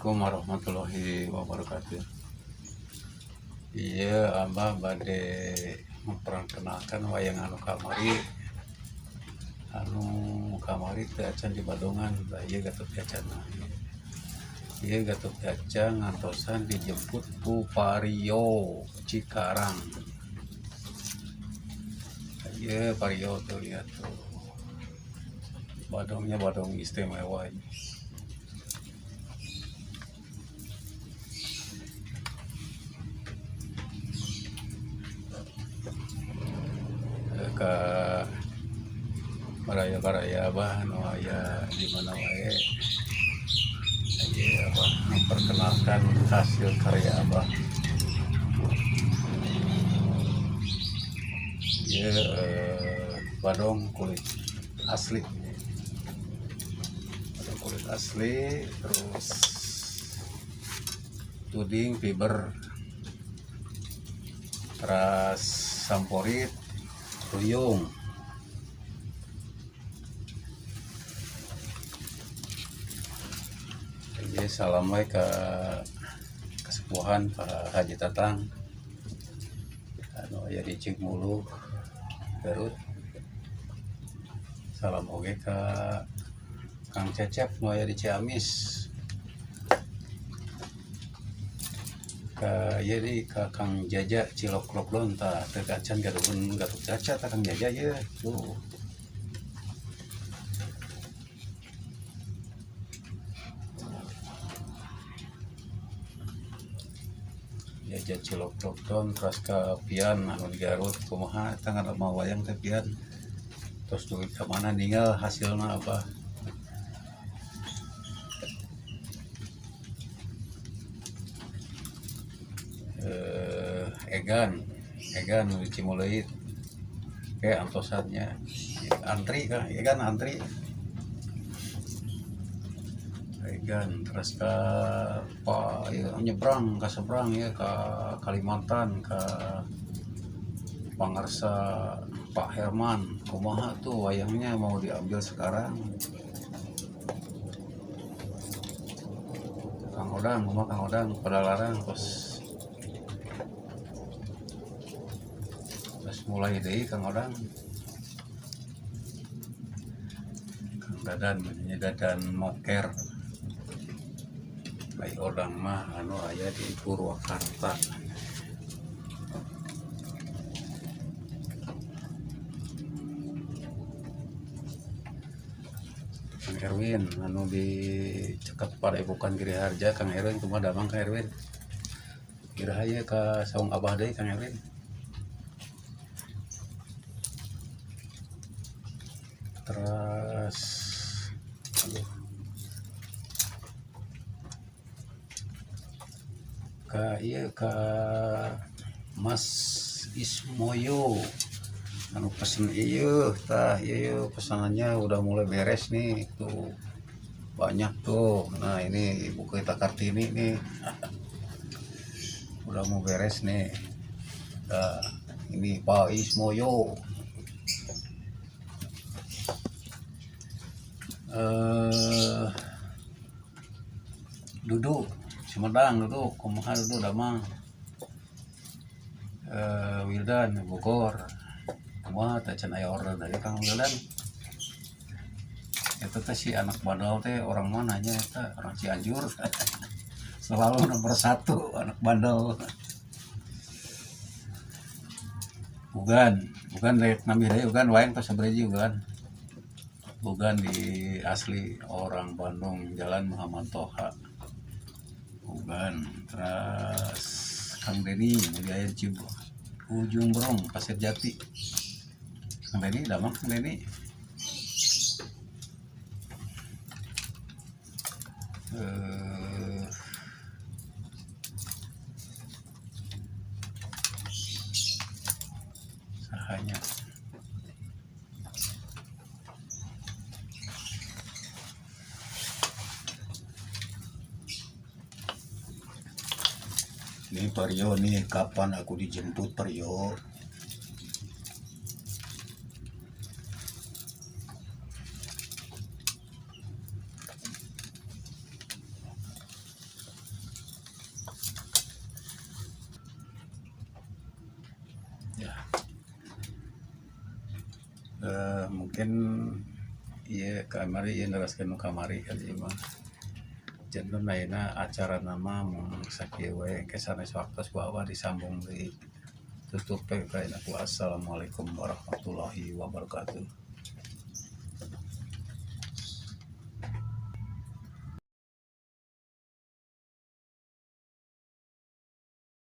Assalamualaikum warahmatullahi wabarakatuh. Iya, Abah bade memperkenalkan wayang anu kamari teu acan di Badongan. Lah, ieu Gatotkaca. Ieu Gatotkaca ngantosan dijemput ku Vario Cikarang. Ieu Vario tuh, lihat tuh. Badongnya badong istimewa ini. Ke baraya-baraya Abah nu aya di mana wae. Ieu Abah memperkenalkan hasil karya Abah. Ieu badong kulit asli. Badong kulit asli, terus tuding fiber, teras samporit ruyung. Jadi salam we ke kesepuhan Pak Haji Tatang anu aya di Cikmulu, Garut. Salam oge ka Kang Cecep nu aya di Ciamis. Ka ieu deui, ka Kang Jaja Cilok Lockdown. Tah, teu acan gaduhun Gatotkaca tah Kang Jaja ieu tuh. Jaja Cilok Lockdown. Terus ka Pian anu di Garut, kumaha eta ngadamel wayang teh, Pian? Terus dugi ka mana ninggal hasilna apa? Egan Egan nu di Cimuleuit kayak antosannya antri kan, Egan antri Egan. Terus ke Pak ya, nyebrang ke seberang ya, ke Kalimantan, ke Pangarsa Pak Herman, kumaha tuh wayangnya mau diambil sekarang? Kang Odang, kumaha Kang Odang pada larang? Terus terus mulai deui Kang Odang. Kang Dadan ini, Dadan Moker. Ai Odang mah anu aya di Purwakarta. Kang Erwin anu di cekap Padepokan Giri Harja. Kang Erwin, kumaha damang Kang Erwin? Iraha ieu ka saung Abah deui, Kang Erwin? Terus aduh, ka ieu, ka Mas Ismoyo anu pesen ieu. Tah, ieu pesanannya udah mulai beres nih tuh, banyak tuh. Nah, ini ibu kita Kartini nih udah mau beres nih. Nah, ini Pak Ismoyo. Duduk Sumedang, duduk kumaha, Duduk damang? Wildan Bogor, kumaha teh, can aya order dari Kang Wildan? Eta teh si anak bandel teh orang mana nya eta? Orang Cianjur, selalu nomor satu anak bandel. Ugan, Ugan rek nambih deui Ugan wayang tos sabaraha Ugan? Ugan di asli orang Bandung, Jalan Muhammad Toha Ugan. Terus Kang Denny di aya Cib Ujung Berung, Pasir Jati. Kang Denny damang Kang Denny? Sahanya Nih Vario nih, kapan aku dijemput, Vario? Ya. Eh, mungkin iya kamari ieu neraskeun nu kamari kali ieu mah. Janten ayeuna acara nama mung sakieu we, engke sanes waktos ku Abah disambung deui. Tutup we kaina ku assalamualaikum warahmatullahi wabarakatuh.